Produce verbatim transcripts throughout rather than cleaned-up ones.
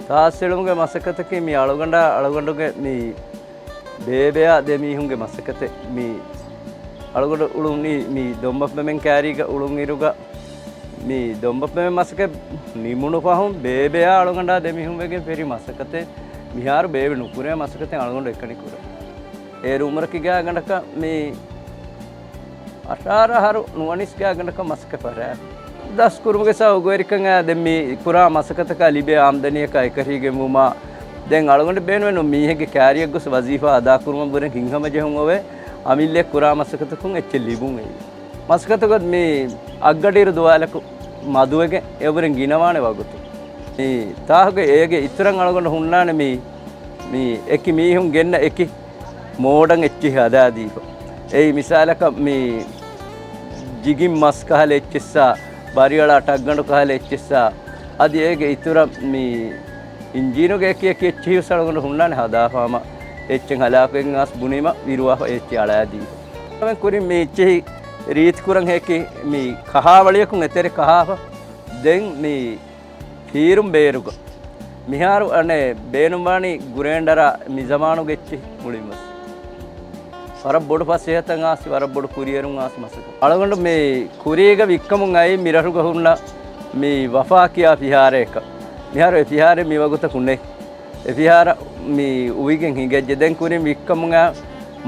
ތާސް އެޅުމުގެ މަސައްކަތަކީ މި އަޅުގަނޑާ އަޅުގަނޑުގެ މި ބޭބެއާ ދެ މީހުންގެ މަސައްކަތެއް. މި އަޅުގަނޑު އުޅުނީ މި ދޮންބަފަމެން ކައިރީގަ އުޅުން އިރުގަ، މި ދޮންބަފަމެން މަސައްކަތް ނިމުނު ފަހުން ބޭބެއާ އަޅުގަނޑާ ދެ މީހުން ވެގެން ފެރި މަސައްކަތެއް. މިހާރު ބޭބެ ނުކުރޭ މަސައްކަތެއް އަޅުގަނޑު އެކަނި ކުރޭ. އޭރު އުމުރަކީ ގާތްގަނޑަކަށް މި އަށާރަ އަހަރު ނުވަނީސް ގާތްގަނޑަކަށް މަސައްކަތް ފަށާފަ. ދަސް ކުރުމުގެ ސަބަބުގައި ދެން މި ކުރާ މަސައްކަތަކާ ލިބޭ އާމްދަނީއަކާ އެކަށީގެންވުމާ، ދެން އަޅުގަނޑު ބޭނުމެއް ނޫން މީހެއްގެ ކާރިއަށް ގޮސް ވަޒީފާ އަދާކުރުމަށްވުރެ ހިތްހަމަޖެހުން އޮވޭ، އަމިއްލައަށް ކުރާ މަސައްކަތަކުން އެއްޗެއް ލިބުން އެއީ. މަސައްކަތުގަ މި އަށްގަޑިއިރު ދުވާލަކު މަދުވެގެން އެއަށްވުރެން ގިނަވާނެ ވަގުތު. މި ތާހުގެ އޭގެ އިތުރަށް އަޅުގަނޑު ހުންނާނެ މި، މި އެކި މީހުން ގެންނަ އެކި މޯޑަން އެއްޗެހި ހަދާދީފަ. އެއީ މިސާލަކަށް މި ޖިގިން މަސް ކަހަލަ އެއްޗެއްސާ، ބަރިއަޅާ ޓައްގަނޑު ކަހަލަ އެއްޗެއްސާ، އަދި އޭގެ އިތުރަށް މި އިންޖީނުގެ އެކި އެކި އެއްޗެހި ވެސް އަޅުގަނޑު ހުންނާނެ ހަދާފާމަ، އެއްޗެއް ހަލާކުވެގެން އައިސް ބުނީމަ ވިރުވާފަ އެއްޗެއް އަޅާދީފަ. ކުރިން މި އެއްޗެހި ރީތިކުރަން ހެކި މި ކަހާވަޅިއަކުން އެތެރެ ކަހާފަ. ދެން މި ފީރުން ބޭރުގަ މިހާރު އަނެއް ބޭނުންވާނީ ގްރޭންޑަރާ މި ޒަމާނުގެ އެއްޗެހި މުޅިންވެސް. ވަރަށް ބޮޑު ފަސޭހަތައް އާސި، ވަރަށް ބޮޑު ކުރިއެރުން އާސި މަސައްކަތް. އަޅުގަނޑު މި ކުރީގަ ވިއްކަމުން އައީ މިރަށުގަ ހުންނަ މި ވަފާ ކިޔާ ފިހާރައަކަށް. މިހާރު އެ ފިހާރަ މި ވަގުތަކު ނެތް. އެ ފިހާރަ މި އުވިގެން ހިނގައްޖެ. ދެން ކުރިން ވިއްކަމުން އައި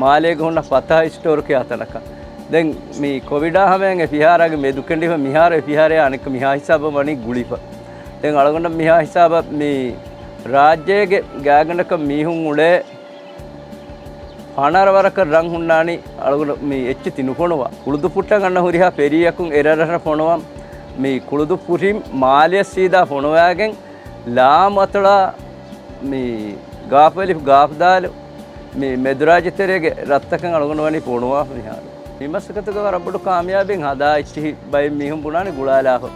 މާލޭގަ ހުންނަ ފަތާ ސްޓޯރު ކިޔާ ތަނަކަށް. ދެން މި ކޮވިޑާ ހަމަޔަށް އެ ފިހާރާގެ މެދު ކެނޑިފަ މިހާރު އެ ފިހާރައާ އަނެއްކާ މިހާ ހިސާބަށް ވަނީ ގުޅިފަ. ދެން އަޅުގަނޑަށް މިހާ ހިސާބަށް މި ރާއްޖޭގެ ގާތްގަނޑަކަށް މީހުން އުޅޭ ފަނަރަ ވަރަކަށް ރަން ހުންނާނީ އަޅުގަނޑު މި އެއްޗެތި ނުފޮނުވާ. ކުޅުދުއްޕުއްޓަށް އަންނަ ހުރިހާ ފެރީއަކުން އެރަށްރަށަށް ފޮނުވަން މި ކުޅުދުއްޕުރިން މާލެއަށް ސީދާ ފޮނުވާގެން ލާމު އަތޮޅާ މި ގާފު އެލިފު ގާފު ދާލު މި މެދުރާއްޖެ ތެރޭގެ ރަށްތަކަށް އަޅުގަނޑު ވަނީ ފޮނުވާފަ މިހާރު. މި މަސައްކަތުގަ ވަރަށް ބޮޑު ކާމިޔާބެއް ހަދާ އެއްޗެހި ބައެއް މީހުން ބުނާނެ ގުޅާލާފަ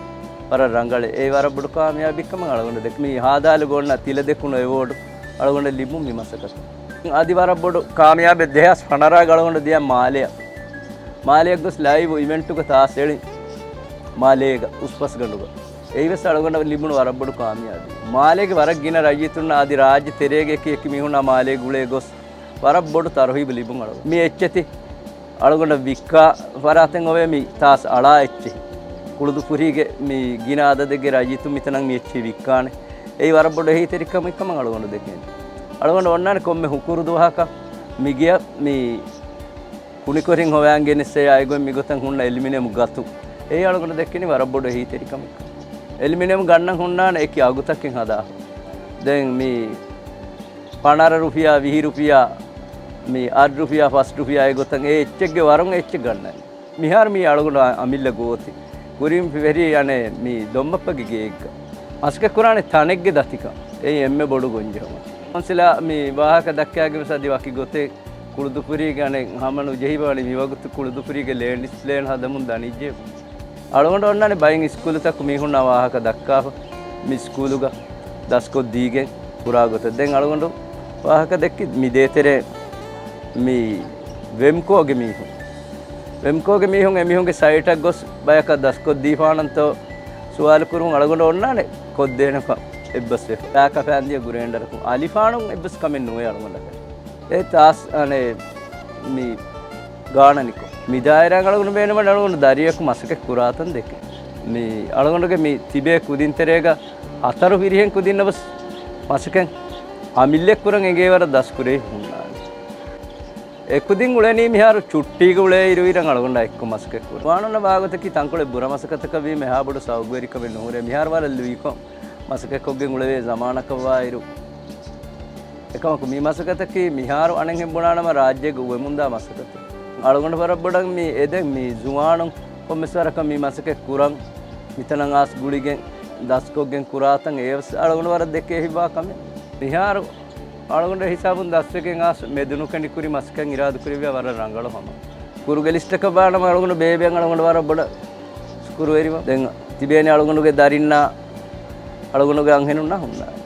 ވަރަށް ރަނގަޅޭ. އެ ވަރަށް ބޮޑު ކާމިޔާބެއްކަމަށް އަޅުގަނޑު ދެކެ. މި ހާދާލުގަ އޮންނަ ތިލަ ދެކުނު އެވޯޑު އަޅުގަނޑަށް ލިބުން މި މަސައްކަތު. އަދި ވަރަށް ބޮޑު ކާމިޔާބެއް ދެހާސް ފަނަރަ ގަޅުގަނޑު ދިޔަ މާލެއަށް. މާލެއަށް ގޮސް ލައިވް އިވެންޓުގަ ތާސް އެޅި މާލޭގަ އުސްފަސްގަނޑުގަ. އެއީވެސް އަޅުގަނޑަށް ލިބުނު ވަރަށް ބޮޑު ކާމިޔާބެއް. މާލޭގެ ވަރަށް ގިނަ ރައްޔިތުންނަށް އަދި ރާއްޖެ ތެރޭގެ އެކި އެކި މީހުންނާ މާލޭ ގުޅޭ ގޮސް ވަރަށް ބޮޑު ތަރުހީބު ލިބުން އަޅު. މި އެއްޗެތި އަޅުގަނޑަށް ވިއްކާ ފަރާތެއް އޮވޭ މި ތާސް އަޅާ އެއްޗެހި. ކުޅުދުއްޕުރީގެ މި ގިނަ އަދަދެއްގެ ރައްޔިތުން މިތަނަށް މި އެއްޗެހި ވިއްކާނެ. އެއީ ވަރަށް ބޮޑު އެހީތެރިކަމެއްކަމަށް އަޅުގަނޑު ދެކޭނެ. އަޅުގަނޑު އޮންނާނެ ކޮންމެ ހުކުރު ދުވަހަކަށް މި ގެޔަށް މި ކުނިކޮށިން ހޮވާން ގެނެސް އެއާ އެގޮތް މިގޮތަށް ހުންނަ އެލިމިނިއަމް ގަތު. އެއީ އަޅުގަނޑު ދެއްކެނީ ވަރަށް ބޮޑު އެހީތެރިކަމެއްކަން. އެލިމިނިއަމް ގަންނަން ހުންނާނެ އެކި އަގުތަކެއް ހަދާފަ. ދެން މި ފަނަރަ ރުފިޔާ، ވިހި ރުފިޔާ، މި އަށް ރުފިޔާ، ފަސް ރުފިޔާ އެގޮތަށް އެ އެއްޗެއްގެ ވަރުން އެއްޗެއް ގަންނަނީ. މިހާރު މީ އަޅުގަނޑު އަމިއްލަ ގޯތި. ކުރިން ފެރީ އަނެއް މި ދޮންބައްޕަގެ ގެއެއްގަ. މަސައްކަތް ކުރާނެ ތަނެއްގެ ދަތިކަން. އެއީ އެންމެ ބޮޑު ގޮންޖެހުމަކީ. ކައުންސިލާ މި ވާހަކަ ދައްކާގެން ވެސް އަދި ވަކި ގޮތެއް ކުޅުދުއްޕުރީގެ އަނެއް ހަމަ ނުޖެހިބާނެ މިވަގުތު ކުޅުދުއްޕުރީގެ ލޭންޑް ޕްލޭން ހަދަމުން ދަނީއްޖެ. އަޅުގަނޑު އޮންނާނެ ބައެއް ސްކޫލުތަކު މީހުންނާ ވާހަކަ ދައްކާފަ މި ސްކޫލުގަ ދަސްކޮށްދީގެން ކުރާ ގޮތަށް. ދެން އަޅުގަނޑު ވާހަކަ ދެއްކި މި ދޭތެރޭ މި ވެމްކޯގެ މީހުން. ވެމްކޯގެ މީހުން އެމީހުންގެ ސައިޓަށް ގޮސް ބަޔަކަށް ދަސްކޮށްދީފާނަންތޯ ސުވާލު ކުރުމުން އަޅުގަނޑު އޮންނާނެ ކޮށްދޭނެފަ އެއްބަސްވެފަ. ރާކަފައިން ދިޔަ ގުރޭންޑަރަކުން އަލިފާނުން އެއްބަސް ކަމެއް ނުވޭ އަޅުގަނޑަކަށް. އެ ތާސް އަނެއް މި ގާނަނިކޮށް. މި ދާއިރާގަ އަޅުގަނޑު ބޭނުމަށް އަޅުގަނޑު ދަރިއަކު މަސައްކަތް ކުރާތަން ދެކެ. މި އަޅުގަނޑުގެ މި ތިބޭ ކުދިންތެރޭގަ ހަތަރު ފިރިހެން ކުދިންނަށް ވެސް މަސައްކަތް އަމިއްލައަށް ކުރަން އެނގޭ ވަރަށް ދަސްކުރެވި ހުންނާނެ. އެ ކުދިން އުޅެނީ މިހާރު ޗުއްޓީގަ އުޅޭ އިރުއިރަށް އަޅުގަނޑާ އެއްކޮށް މަސައްކަތް ކުރަން. ވާނުންނަ ވާގޮތަކީ ތަންކޮޅެއް ބުރަ މަސައްކަތަކަށް ވީމަ އެހާ ބޮޑު ސަބަބުވެރިކަމެއް ނުހުރޭ. މިހާރު ވަރަށް ލުއިކޮށް މަސައްކަތްކޮށްގެން އުޅެވޭ ޒަމާނަކަށްވާއިރު، އެކަމަކު މި މަސައްކަތަކީ މިހާރު އަނެއްހެން ބުނާނަމަ ރާއްޖޭގެ އުވެމުންދާ މަސައްކަތެއް. އަޅުގަނޑު ވަރަށް ބޮޑަށް މި އެދެން މި ޒުވާނުން ކޮންމެސް ވަރަކަށް މި މަސައްކަތް ކުރަން، މިތަނަށް އައިސް ގުޅިގެން ދަސްކޮށްގެން ކުރާތަން އެޔަށް ވެސް އަޅުގަނޑު ވަރަށް ދެކޭ ހިތްވާ ކަމެއް. މިހާރު އަޅުގަނޑު ހިސާބުން ދަސްވެގެން އައިސް މެދުނުކެނޑި ކުރި މަސައްކަތް އިރާދަކުރެއްވިޔާ ވަރަށް ރަނގަޅު ހަމަ. ކުރުގެ ލިސްޓަކަށް ބާނަމަ އަޅުގަނޑު ބޭބެއަށް އަޅުގަނޑު ވަރަށް ބޮޑަށް ޝުކުރުވެރިވަން. ދެން ތިބޭނެ އަޅުގަނޑުގެ ދަރިންނާ އަޅުގަނޑުގެ އަންހެނުންނާ ހުންނާނެ.